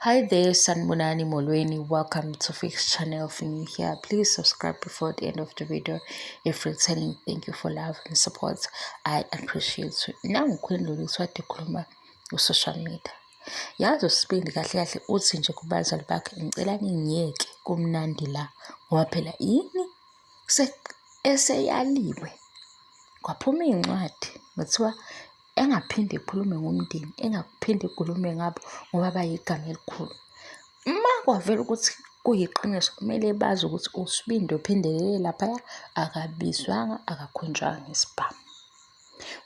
Hi there, Sanibonani Molweni. Welcome to Fix Channel. If you're new here, please subscribe before the end of the video. If returning, thank you for love and support. I appreciate you. Nangu Queen Lulu wade khuluma ku-social media. Yazi uSibindi kahle kahle uthi nje kubazali bakhe, ngicela ningiyeke, kumnandi la, ngoba phela yini eseyaliwe kwaphuma iy'ncwadi, kuthiwa engaphinde ikhulume ngomndeni, engaphinde ikhulume ngabo ngoba bayigama elikhulu. Uma kwavela ukuthi kuyiqiniso, kumele bazi ukuthi uSibindi uphindelele laphaya, akabizwanga, akakhonjwanga ngesibhamu.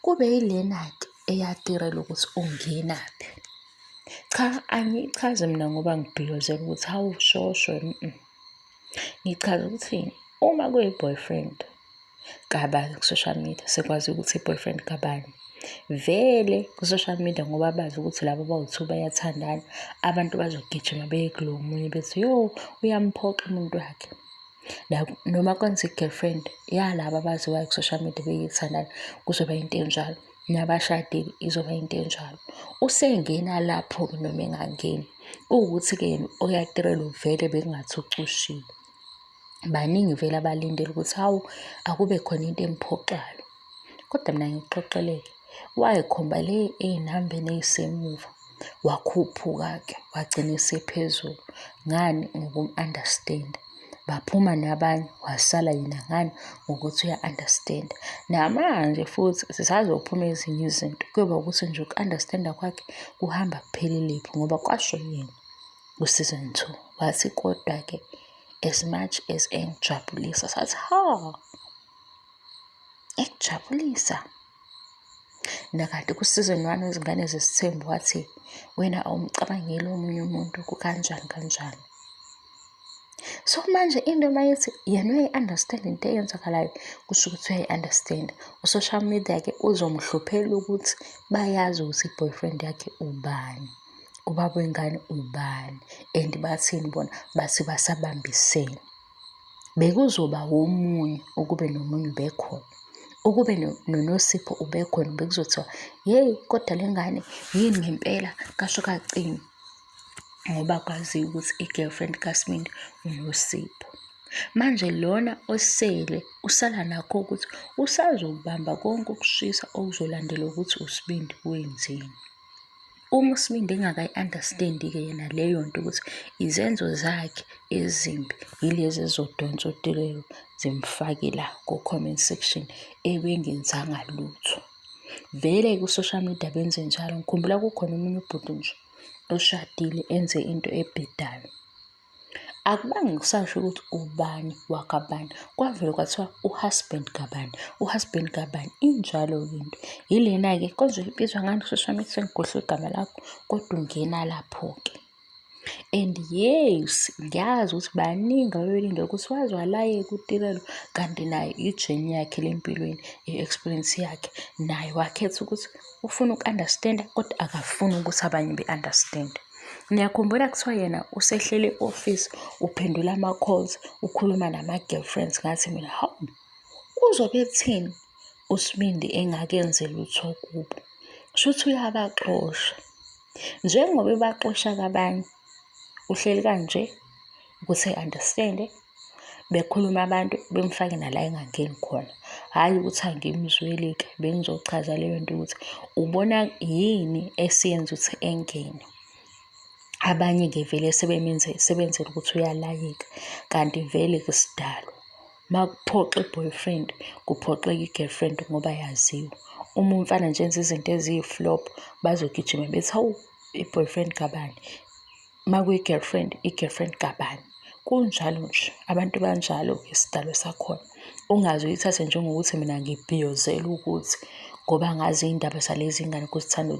Kube yilena-ke eyatirela ukuthi ungenaphi. Cha, angiyichazi mina ngoba ngibhiyozela ukuthi hawu shosho. Ngichaza ukuthi uma kuyi-boyfriend kabani ku-social media, sekwazi ukuthi i-boyfriend kabani vele ku-social media, ngoba bazi ukuthi labo bawu-two bayathandana, abantu bazogijima beye kulo omunye bethi, yo, uyamphoxa umuntu wakhe. Noma kwenza i-girlfriend yalaba abaziwayo ku-social media beyithandana, kuzoba into enjalo, nabashadile izoba into enjalo. Usengena lapho-ke noma engangeni, kuwukuthi-ke yena oyatirela vele bekungathi ucushiwe. Baningi vele abalindele ukuthi hawu, akube khona into emphoxayo. Kodwa mina ngikuxoxeleke, wayikhomba le ey'nambeni ey'semuva, wakhuphuka-ke wagcina esephezulu. Ngani? Ngokumu-understand-a. Baphuma nabanye, wasala yena. Ngani? Ngokuthi uya-understand-a. Namanje futhi zisazophuma ezinye izinto, kuyoba ukuthi nje uku-understand-a kwakhe kuhamba kuphelelephi, ngoba kwasho yena ku-season 2 wathi, kodwa-ke as much as engijabulisa, sathi ha, ekujabulisa. Nakanti ku-season 1 wezingane zesithembu wathi wena awumcabangeli omunye umuntu, kukanjani kanjani. So manje into mayethi yena uyayi-understand into eyenzakalayo, kusho ukuthi uyayi-understand. U-social media-ke uzomhluphela ukuthi bayazi ukuthi i-boyfriend yakhe ubani, ubaba wengane ubani, and bathini bona? Bathi basabambisene. Bekuzoba womunye ukube nomunye ubekhona, ukube noNosipho ubekhona, bekuzothiwa yeyi, kodwa le ngane yini ngempela, kasho kacini, ngoba kwaziwa ukuthi i-girlfriend kaSibindi uNosipho. Manje lona osele usala nakho ukuthi usazobamba konke ukushisa okuzolandela ukuthi uSibindi wenzeni. Uma uSibindi engakayi-understand-i-ke yena leyo nto ukuthi izenzo zakhe ezimbi yilezi ezizodonsa uTirelo zimfake la ku-comment section ebengenzanga lutho. Vele ku-social media benze njalo. Ngikhumbula kukhona omunye ubhuti nje oshadile enze into ebhedayo. Akubange kusasho ukuthi ubani wakabani, kwavele kwathiwa u-husband kabani, u-husband kabani. Injalo-ke into. Yilena-ke konje ibizwa ngani ku-social media, sengikhohlwe igama lakho, kodwa ungena lapho-ke. And yes, ngiyazi ukuthi baningi ababelindele ukuthi waze walayeka uTirelo, kanti naye i-journey yakhe le empilweni, i-experience yakhe, naye wakhetha ukuthi ufuna uku-understand-a kodwa akafuni ukuthi abanye be-understand-e. Niyakhumbula kuthiwa yena usehleli e-office, uphendula ama-calls, ukhuluma nama-girlfriends. Ngathi mina, hawu, uzobe ethini uSibindi engakenzi lutho kubo? Shuthi uyabaxosha. Njengoba ebaxosha kabanye, uhleli kanje ukuthi e-understand-e, bekhuluma abantu bemfake nala engangeni khona. Hhayi ukuthi angimzweli-ke, bengizochaza leyo nto ukuthi ubona yini esiyenza ukuthi engene. Abanye-ke vele sebemenze sebenzela ukuthi uyalayeka, kanti vele-ke sidalo makuphoxa i-boyfriend kuphoxeka i-girlfriend ngoba yaziwa. Uma umfana nje enza izinto eziyi-flop, bazogijima bethi hawu, i-boyfriend kabani, makuyi-girlfriend, i-girlfriend kabani. Kunjalo nje, abantu banjalo isidalo sakhona. Ungaze uyithathe njengokuthi mina ngibhiyozela ukuthi ngoba ngazi iy'ndaba zalezi ngane kuThando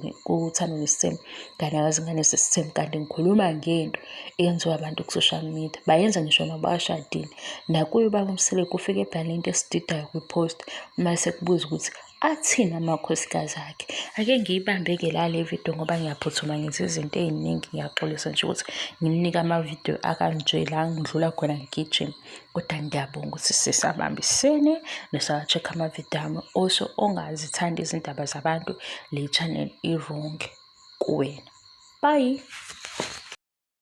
Nesithembu, kanti akazi ingane zesithembu, kanti ngikhuluma ngento eyenziwa abantu ku-social media. Bayenza ngisho nabashadile. Nakuye ubaba uMseleku ufike ebhale into esididayo kwi-post, mase kubuza ukuthi athini amakhosikazi akhe. Ake ngiyibambe-ke la le video ngoba ngiyaphuthuma, ngenza izinto ey'ningi. Ngiyaxolisa nje ukuthi ngimnike amavidiyo akanje la ngidlula khona ngigijima, kodwa ngiyabonga ukuthi sisabambisene nisawa-check amavidiyo ami. Also, ongazithandi izindaba zabantu, le channel i-wrong kuwena. Bye.